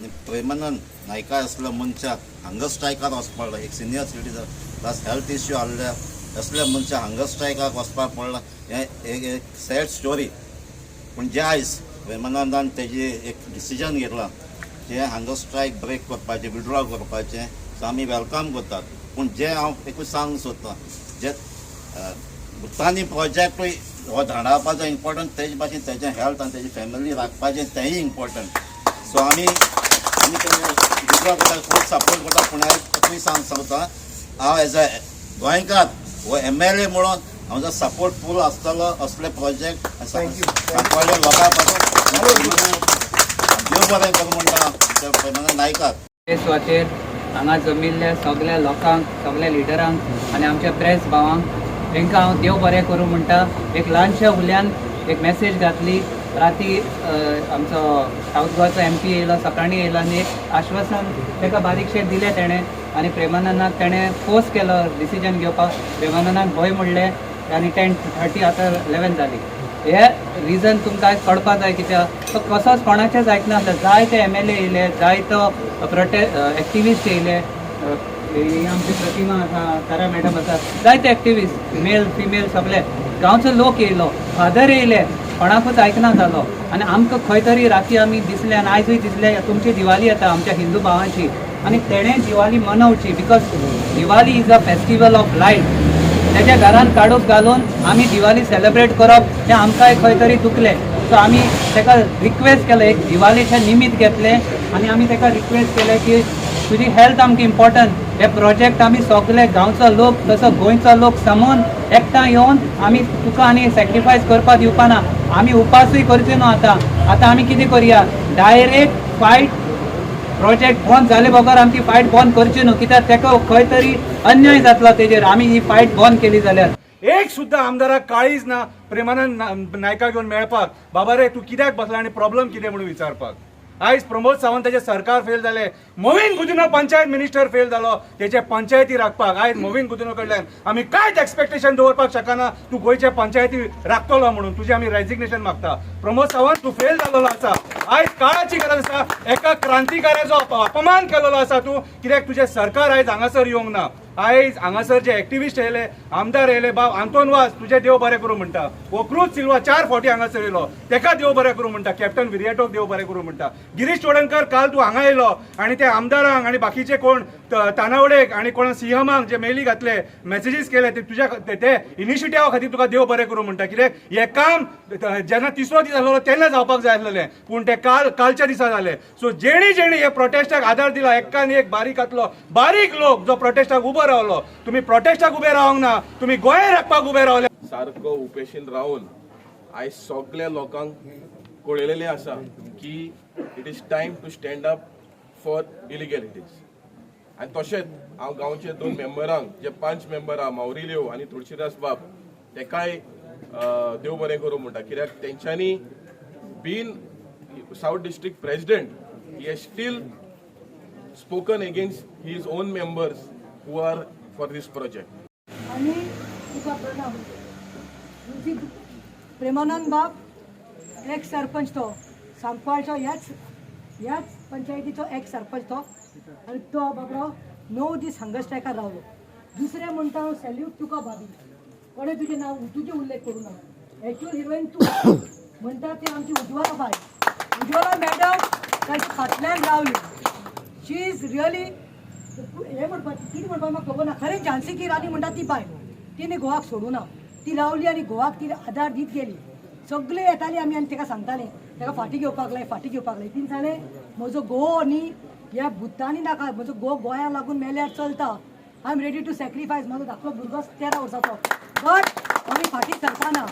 आनी प्रेमानंद नायका असल्या मनशाक हंगर स्ट्रायकार वचपाक पडला. एक senior citizen plus health issue आहल्या असल्या मनशाक हंगर स्ट्रायकाक वचपाक पडला, हें एक सॅड स्टोरी. पूण जे आयज प्रेमानंदान तेजी एक डिसिजन घेतलां, जे हंगर स्ट्रायक ब्रेक करपाचें, विड्रॉ करपाचें, सो आमी welcome करतात. पूण जे हांव एकूच सांगूंक सोदतां, जे भुतानी प्रोजेक्टूय हो धाडावपाचो इम्पॉर्टंट, तेजे भाशेन तेजें हेल्थ आनी तेजी फॅमिली राखपाचें तेंय इम्पॉर्टंट. सो आमी तें विड्रॉ करता, खूब सपोर्ट करता. पूण एकूय सांग सांगता हांव, एज अ गोंयकार हो एमएलए म्हणून म्हजो सपोर्ट फूल आसतलो असले प्रोजेक्ट सांकवाळे लोकां पासून. देव बरें करूं म्हणटा आमच्या प्रेमानंद नायकाक. हे सुवातेर हांगा जमिल्ल्या सगल्या लोकांक, सगल्या लिडरांक आनी आमच्या प्रेस भावांक, तांकां हांव देव बरें करूं म्हणटा. एक ल्हानशा उल्यान एक मॅसेज घातली. राती आमचो सावथ गोवाचो एमपी येयलो, सकाळीं येयलो आनी एक आश्वासन ताका बारीकशें दिलें तेणें आनी प्रेमानंदाक तेणें फोर्स केलो डिसिजन घेवपाक. प्रेमानंदाक हय म्हणलें आनी 10:30, आतां 11 जाली. हे रिजन तुमकां आयज कळपा जाय, कित्याक तो कसोच कोणाचेंच आयकनासलो. जायते एमएलए येयले, जायतो एक्टिविस्ट येयले. ही आमची प्रतिमा आसा, तारा मॅडम आसा, जायते एक्टिविस्ट, मेल फिमेल, सगळे गांवचो लोक येयलो, फादर येयले, कोणाकूच आयकना जालो. आनी आमकां खंय तरी राती आमी दिसले आनी आयजूय दिसले, तुमची दिवाळी येता आमच्या हिंदू भावांची आनी तेणें Diwali मनोवची, because Diwali is a festival of light. तेच्या घरान काडूक घालून आमी दिवाळी सेलिब्रेट करप हें आमकांय खंय तरी दुखलें. सो आमी ताका रिक्वेस्ट केलें, एक दिवाळीचें निमीत घेतलें आनी आमी ताका रिक्वेस्ट केलें की तुजी हेल्थ आमकां इम्पॉर्टंट. हे प्रोजेक्ट आमी सगळे गांवचो लोक तसो गोंयचो लोक समोन एकठांय येवन आमी तुका आनी सॅक्रिफायस करपाक दिवपाना. आमी उपासूय करचे न्हू. आतां आतां आमी कितें करया? डायरेक्ट फायट, प्रोजेक्ट बंद जाले बगर आमची फायट बंद करची न्हू, कित्याक ताका खंय तरी अन्याय जातलो तेजेर आमी ही फायट बंद केली जाल्यार. एक सुद्दां आमदाराक काळीज ना प्रेमानंद नायकाक येवन मेळपाक, बाबा रे, तूं कित्याक बसला आनी प्रॉब्लम कितें म्हणून विचारपाक. आयज प्रमोद सावंताचें सरकार फेल जालें, मोविन गुदिन्हो पंचायत मिनिस्टर फेल जालो तेचे पंचायती राखपाक. आयज मोविन गुदिन्हो कडल्यान आमी कांयच एक्सपेक्टेशन दवरपाक शकना, तूं गोंयचे पंचायती राखतलो म्हणून. तुजें आमी रेजिग्नेशन मागता. प्रमोद सावंत, तूं फेल जाल्लो आसा. आयज काळाची गरज आसा. एका क्रांतिकार्याचो अपमान केलेलो आसा तूं, कित्याक तुजें सरकार आयज हांगासर येवंक ना. आयज हांगासर जे एक्टिविस्ट येयले, आमदार येयले, बाब आंतोन वास, तुजें देव बरें करूं म्हणटा. क्रूज सिल्वा चार फावटी हांगासर येयलो, तेका देव बरें करूं म्हणटा. कॅप्टन विरियाटोक देव बरें करूं म्हणटा. गिरीश चोडणकर, काल तूं हांगा येयलो आनी ते आमदारांक आनी बाकीचे कोण तानावडेक आनी कोण सीएमाक जे मेली घातले, मॅसेजीस केले, ते तुज्या ते इनिशिएटिवा खातीर तुका देव बरें करूं म्हणटा. कित्याक हें काम जेन्ना तिसरो दीस आसलो तेन्ना जावपाक जाय आसलेलें, पूण ते काल कालच्या दिसा जालें. सो जेणी जेणी हे प्रोटेस्टाक आदार दिला, एकान एक बारीकांतलो बारीक लोक जो प्रोटेस्टाक उबो रावलो, तुमी प्रोटेस्टाक उबे रावंक ना, तुमी गोंय राखपाक उबे रावले. सारको उपेशीन रावन आयज सगल्या लोकांक कळयलेलें आसा की it is time to stand up for illegalities. आनी तशेंच हांव गांवचे दोन मेंबरांक, जे पांच मेंबर आहा, मावरिल्यो आनी तुळशीदास बाब, तेकाय देव बरें करूं म्हणटा, कित्याक तेंच्यांनी been South District President, he has still spoken against his own members who are for this project. आणि तुका प्रणाम. तुमची प्रेमानंद बाब एक्स सरपंच तो सांकवाळचो, ह्याच ह्याच पंचायतीचो एक्स सरपंच तो आनी तो बाबडो 9 दीस हंगर स्ट्रायकार रावलो. दुसरें म्हणटा हांव सॅल्यूट तुका भाभी. कोणें तुजें नांव, तुजें उल्लेख करूं ना. एक्चुअल हिरोईन तूं म्हणटा ती आमची उज्वला बाय, उज्वला मॅडम ताच्या फाटल्यान रावली. शी is really हें म्हणपाचें, कितें म्हणपाक म्हाका खबर ना. खरें झांसी की राणी म्हणटा ती बायल, तिणें घोवाक सोडूं ना, ती रावली आनी घोवाक ती आदार दीत गेली. सगळे येताली आमी आनी ताका सांगताले, ताका फाटीं घेवपाक लाय, फाटीं घेवपाक लाय. तिणें सांगलें, म्हजो घोव न्ही ह्या भुतांनी नाका, म्हजो घोव गोंया लागून मेल्यार चलता. I am ready to sacrifice. म्हजो धाकलो भुरगो 13 वर्साचो, बट आमी फाटीं सरपाना.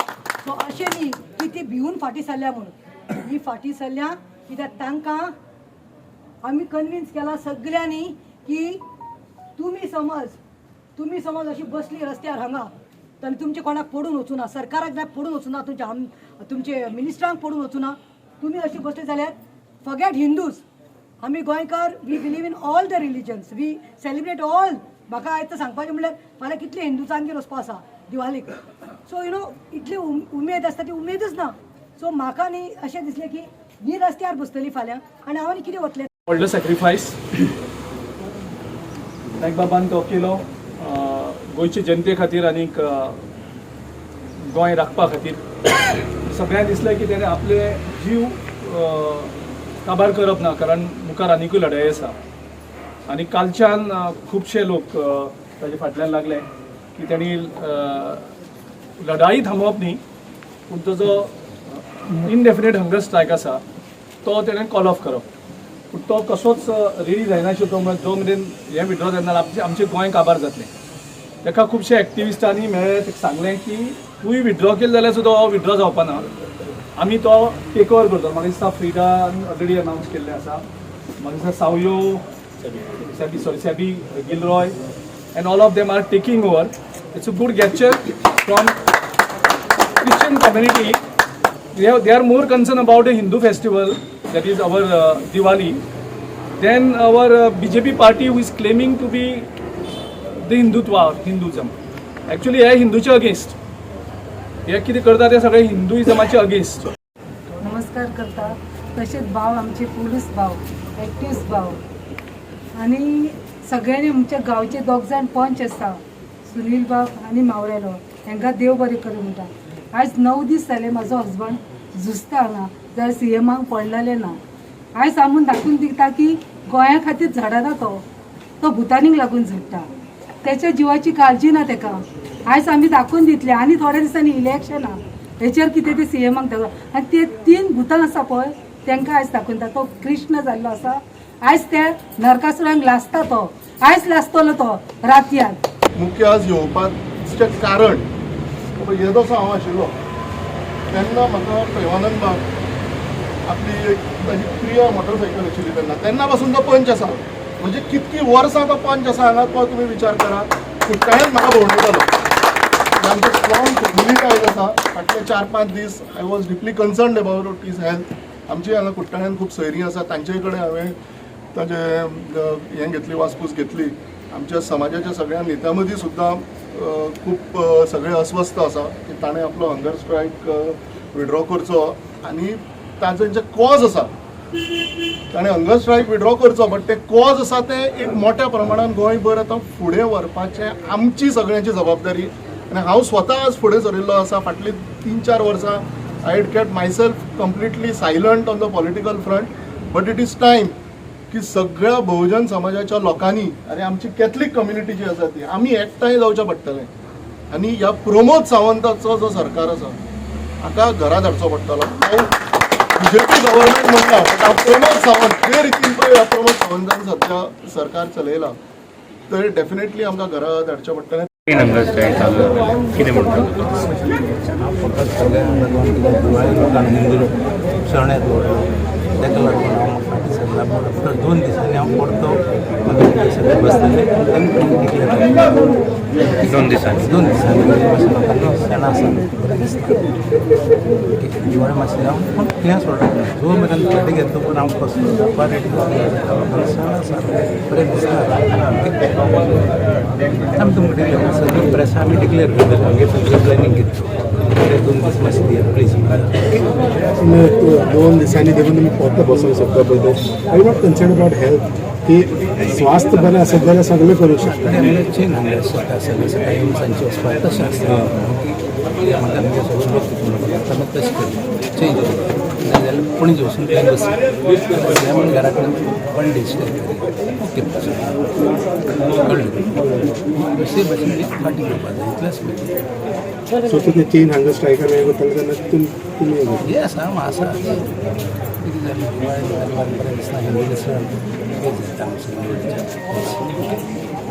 सो अशें न्ही की ती भिवून फाटीं सरल्या म्हणून. ही फाटीं सरल्या कित्याक तांकां आमी कन्विन्स केला सगळ्यांनी की तुमी समज अशी बसली रस्त्यार हांगा आनी तुमचे कोणाक पडून वचूना, सरकाराक जाय पडून वचूना, तुमच्या तुमचे मिनिस्टरांक पडून वचूना, तुमी अशी बसली जाल्यार फॉरगेट हिंदूज. आमी गोंयकार, we believe in all the religions, we celebrate all. म्हाका आयज सांगपाचें म्हणल्यार फाल्यां कितले हिंदूजांगेर वचपा आसा दिवाळीक. सो you know इतली उमेद आसता, ती उमेदच ना. सो म्हाका न्ही अशें दिसलें की ही रस्त्यार बसतली फाल्यां आनी हांव आनी कितें वतलें. व्हडलो सॅक्रिफायस नायक बाबान तो केलो गोंयचे जनते खातीर आनीक गोंय राखपा खातीर. सगळ्यांक दिसलें की तेणें आपले जीव काबार करप ना, कारण मुखार आनिकूय लढाई आसा. आनी कालच्यान खुबशे लोक ताजे फाटल्यान लागले की तेणी लढाई थांबोवप न्ही, पूण तो जो इनडेफिनेट हंगर स्ट्रायक आसा तो तेणें कॉल ऑफ करप. पूण तो कसोच रेडी जायनाशिल्लो. तो म्हळ्यार जो मेरेन हें विड्रॉ जायना, आमचें आमचें गोंय काबार जातलें. ताका खुबशे एक्टिविस्टांनी मेळ्ळे, ताका सांगलें की तूंय विड्रॉ केलें जाल्यार सुद्दां हो विड्रॉ जावपा ना, आमी तो टेक ओवर करता. म्हाका दिसता फ्रिडान ऑलरेडी अनावन्स केल्लें आसा. म्हाका दिसता सावयो, सॅबी, sorry, Sabby Gilroy and all of them are taking over. It's a good gesture from Christian community. They are more concerned about a Hindu festival, that is our Diwali, than our BJP party, who is claiming to be the Hindutva or Hinduism. Actually, हे हिंदूचे against हे कितें करता ते सगळे हिंदुइजमाचे against. नमस्कार करता. तशेंच भाव, आमचे पुलीस भाव, एक्टिव्स भाव आनी सगळ्यांनी, आमच्या गांवचे दोग जाण पंच आसा, सुनील बाब आनी मावळेलो, हांकां देव बरें करूं म्हणटा. आयज 9 दीस जाले म्हाजो हजबंड झुजता हांगा, जाल्यार सीएमाक पडलेलें ना. आयज आमून दाखोवन दिता की गोंया खातीर झडना तो, तो भुतानीक लागून झडटा. त्याच्या जिवाची काळजी ना तेका. आयज आमी दाखोवन दितले. आनी थोड्या दिसांनी इलेक्शन आहा, हेचेर कितें ते सीएमाक दाखोव. आनी ते तीन भुतां आसा पळय, तांकां आयज दाखोवन दिता. तो कृष्ण जाल्लो आसा. आयज त्या नरकासुरांक लासता तो. आयज लासतलो तो रातयान. मुख्य आज येवपाचें कारण, येदोसो हांव आशिल्लो तेन्ना म्हाका प्रेमानंद बाब आपली एक ताजी प्रिया मोटरसायकल आशिल्ली तेन्ना, तेन्ना पासून तो पंच आसा. म्हणजे कितकी वर्सां तो पंच आसा हांगा तो तुमी विचार करा. कुट्टाळ्यान म्हाका भोंवडेतालो. आमचे स्ट्रॉंग फॅमिली टायज आसा. फाटले 4-5 दीस I was deeply concerned about his health. आमची हांगा कुट्टाळ्यान खूब सोयरीं आसा, तांचे कडेन हांवें ताजे हें घेतली, वासपूस घेतली. आमच्या समाजाच्या सगळ्या नेत्यां मदीं सुद्दां खूब सगळे अस्वस्थ आसा की ताणें आपलो हंगर स्ट्रायक विड्रॉ करचो आनी ताजो जे कॉज आसा, ताणें हंगर स्ट्रायक विड्रॉ करचो, बट ते कॉज आसा ते एक मोठ्या प्रमाणान गोंयभर आतां फुडें व्हरपाचें आमची सगळ्यांची जबाबदारी. आनी हांव स्वता आज फुडें सरिल्लो आसा. फाटलीं 3-4 वर्सां I had kept myself completely silent on the political front, but it is time की सगळ्या बहुजन समाजाच्या लोकांनी आनी आमची कॅथलीक कम्युनिटी जी आसा ती आमी एकठांय जावचें पडटलें आनी ह्या प्रमोद सावंताचो जो सरकार आसा हाका घरा धाडचो पडटलो. हांव बीजेपी गव्हर्मेंट म्हणटा, बट हांव प्रमोद सावंत जे रितीन पळय ह्या प्रमोद सावंतान सध्या सरकार चलयला, तर डेफिनेटली आमकां घरा धाडचें पडटलें. हंगर स्ट्रायक चालू जालें, कितें म्हणटा? फकत सगळ्यांक लागून, कित्याक दिवाळी लोकांक हिंदू सण येता व्हडलो, ताका लागून हांव फाटीं सरला. पूण आफ्टर 2 दिसांनी हांव परतो मागीर सगळे बसतले आनी तांकां डिक्लेर. 2 दिसांनी? 2 दिसांनी. मातशें लोकांक सण आसा, बरें दिसता दिवाळी. मातशें हांव पूण हें सोडना, जो मेरेन फाटीं घेतलो पूण हांव कसलो जावपा रेडी. लोकांक सण आसा, बरें दिसना. आमी तुमकां डिक्लेर, सगळीं प्रेसा आमी डिक्लेर करतले. आमगे फ्युचर प्लॅनिंग कितें ते 2 दीस मातशें दिया प्लीज. 2 दिसांनी देखून तुमी परतो बसूंक शकता पळय. I not concern about health की स्वास्थ्य बरें आसत जाल्यार सगळें करूंक शकता. आनी आमगे चेन हंगर स्ट्रायक आसा, सकाळी येवन सांजचे वचपाक तशें आसता. ओके, म्हाका आमगे सगळे लोक तितून आतां मात तशें करता, चेंज करता. नाजाल्यार पणजे वचून थंय बस म्हूण घरा कडेन वन डे स्टे. ओके, कळ्ळें? कशे भाशेन फाटीं घेवपाक जाय इतलेंच. सो तुका चेन हंगर स्ट्रायकार हें करतले तेन्ना तुमी हें करता? येस, हांव आसा. कितें जालें, दिवाळी बरें दिसना, हिंदू सण हें जाता आमचें. ओके.